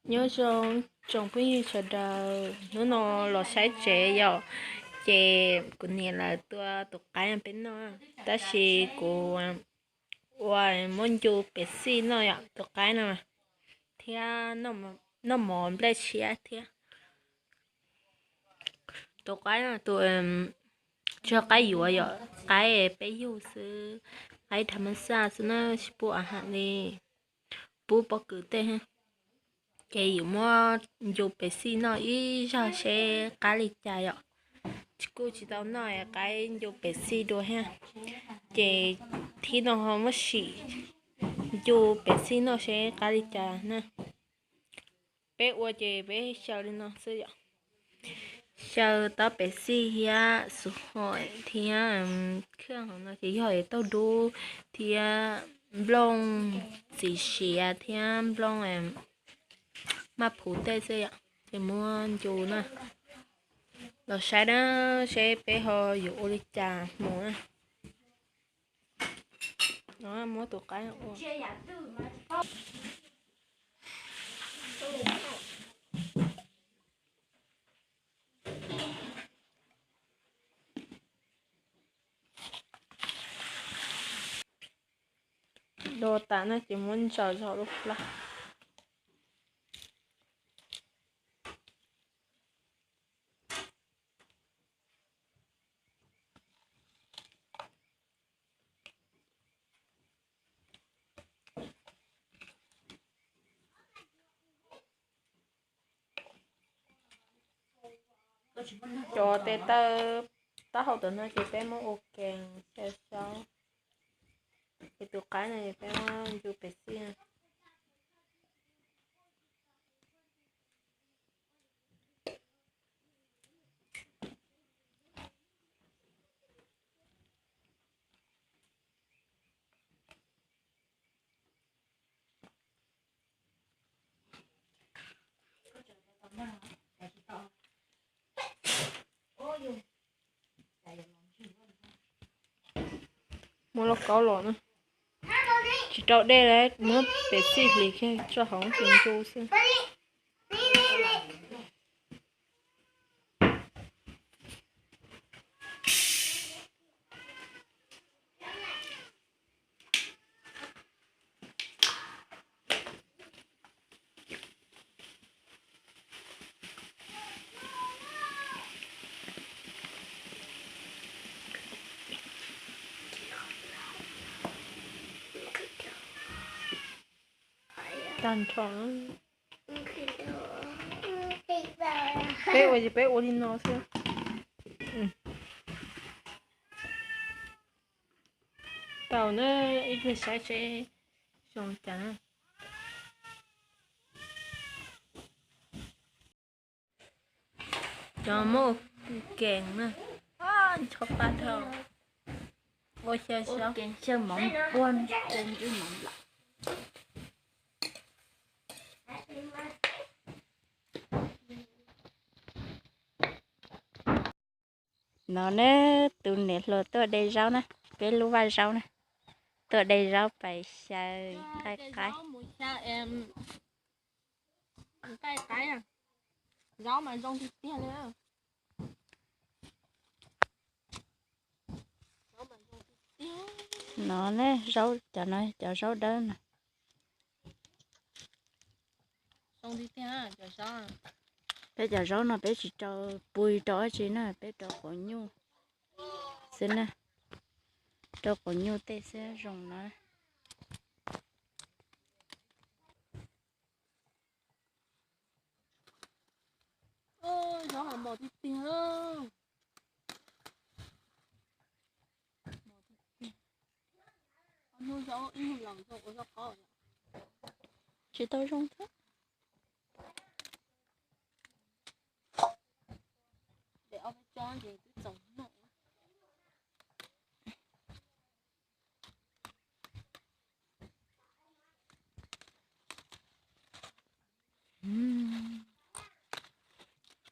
Nyob zoo tsoom phooj ywg sawv daws, hnub no los saib tsev yom, ces kuv niam lawv tua tus qaib peb noj, tab sis kuv ua muab ncu pem xij noj yom, tus qaib no, thiab noj mov nplej tshiab thiab. Tus qaib no tus, tsis yog qaib yuav yom, qaib peb yug xwb, qaib dhab mab xaj xwb na, tsis pub a ham li, pub pob kws tej. Ces yus muab ncu pem xij noj ib zaug seb qab li cas yom. Tsis kuj tsis tau noj qaib ncu pem xij dua thiab. Ces thib no ho muab sim ncu pem xij noj seb qab li cas na. Peb ua ces peb xyaw li no xwb yom. Xyaw tob pem xij thiab xuv hom thiab khaj hauv no ces yog tauj dub thiab nplooj txiv siav thiab nplooj maj phuv tej xwb yom. Ces muab ncu na, los saib na, seb peb ho yuav ua li cas mus na. Muab tus qaib ua do tas na ces muab ntsaws zog lub plab. Cov tes taw taub hau tom no ces peb muab ua kees xyaw xyaw. Ces tus qaib no peb muab ncu pem xij. Muab lauj kaub los na. Tsis rau dej li, muab pem xij hliv kiag tso hauv ces ncu xwb. Tag nrho. Peb ua ces peb ua li no xwb. Tau na, ib pliag saib seb zoo li cas na. Cov muab ua kees na, ncho pa dhau, ua xyaw xyaw. No ne, tus niam hluas tuaj de zaub na, peb lub vaj zaub na, tuaj de zaub pais xyaw nqaij qaib. No ne, zaub cov no cov zaub dawb no. Peb cov zaub no peb tsis rau pug rau dab tsi na, peb rau quav nyuj xwb na, rau quav nyuj tej xwb zoo no. Tsis tau zoo thiab.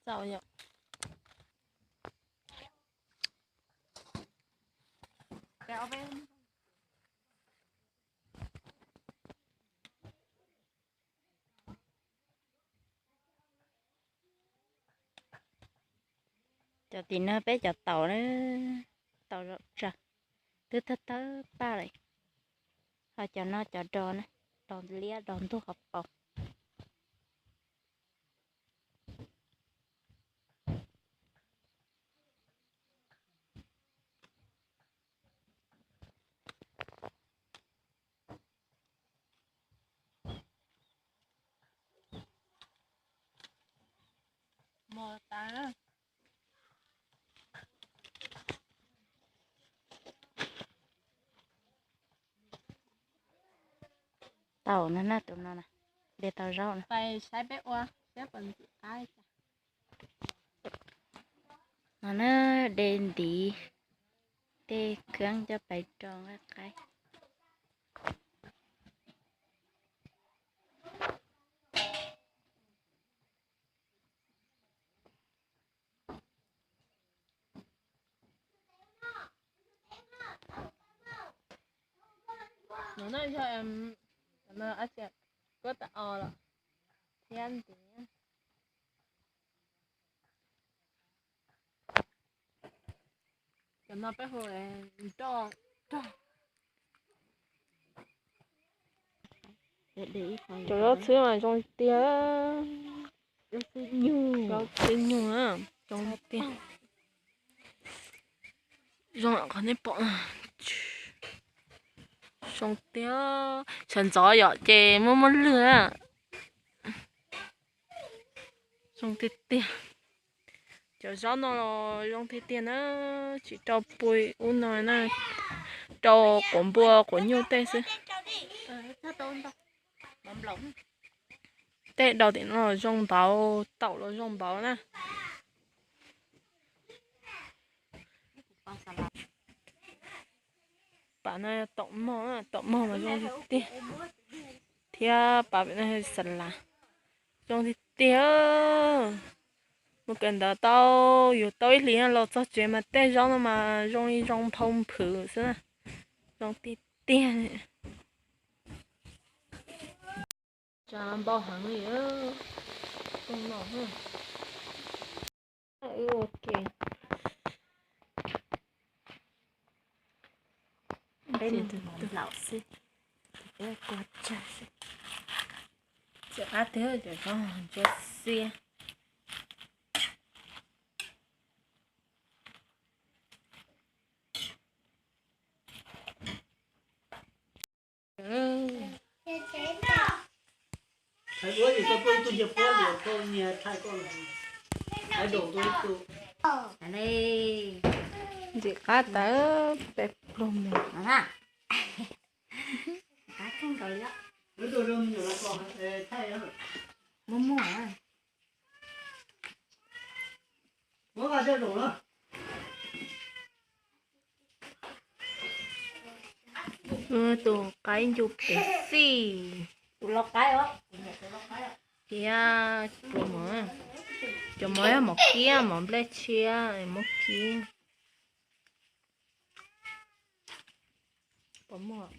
Txaus yom. Tim no peb cov taum na, taum zaum tsawg, twb thawj thawj paj lawm. Ho cov no cov dos na, dos liab dos ntug qhov paus. Mos tas. Taum no na, tus no na, de tau zaub na. Pais saib peb ua, saib puas ntxim qab li cas. No na, de ntiv tej kheeb coj pais rau nqaij qaib. No na yog, no, kuab tas os los thiab ntiv. Cov no peb hu nroj rog. Cov zaub txhwb mas zoo tiag. Zaub txhwb nyuj, zoo tiag. Zoo qhov nej pom. Zoo tiag. Sawv ntxov yom ces muaj muaj lwg. Zoo tiag tiag. Cov zaub no los zoo tiag tiag na, tsis rau pua ub no na, rau quav npua quav nyuj tej xwb. Tej daus tim no los zoo npaum, taum los zoo npaum na. Pas no taum mog, taum mog mas zoo tiag tiag. Thiab pas pem no xas las, zoo tiag tiag. Mus kawm ntawv tau, yus tau ib hlis los txog tsev mas tej zaub no mas zoo li zoo nphau nphwv xwb na. Zoo tiag tiag. Tsa npau heev li. Ua ke. Peb mus laum xwb, peb ua tsawg xwb. Txiv qab twg cov zaub ntsuab xiab. Ntxim qab tas peb pluag mus. Muaj muaj. Tus qaib ncu pem xij. Thiab pluas mov, cov mov yog mov kiab, mov nplej tshiab, mov kiab. Puas muaj?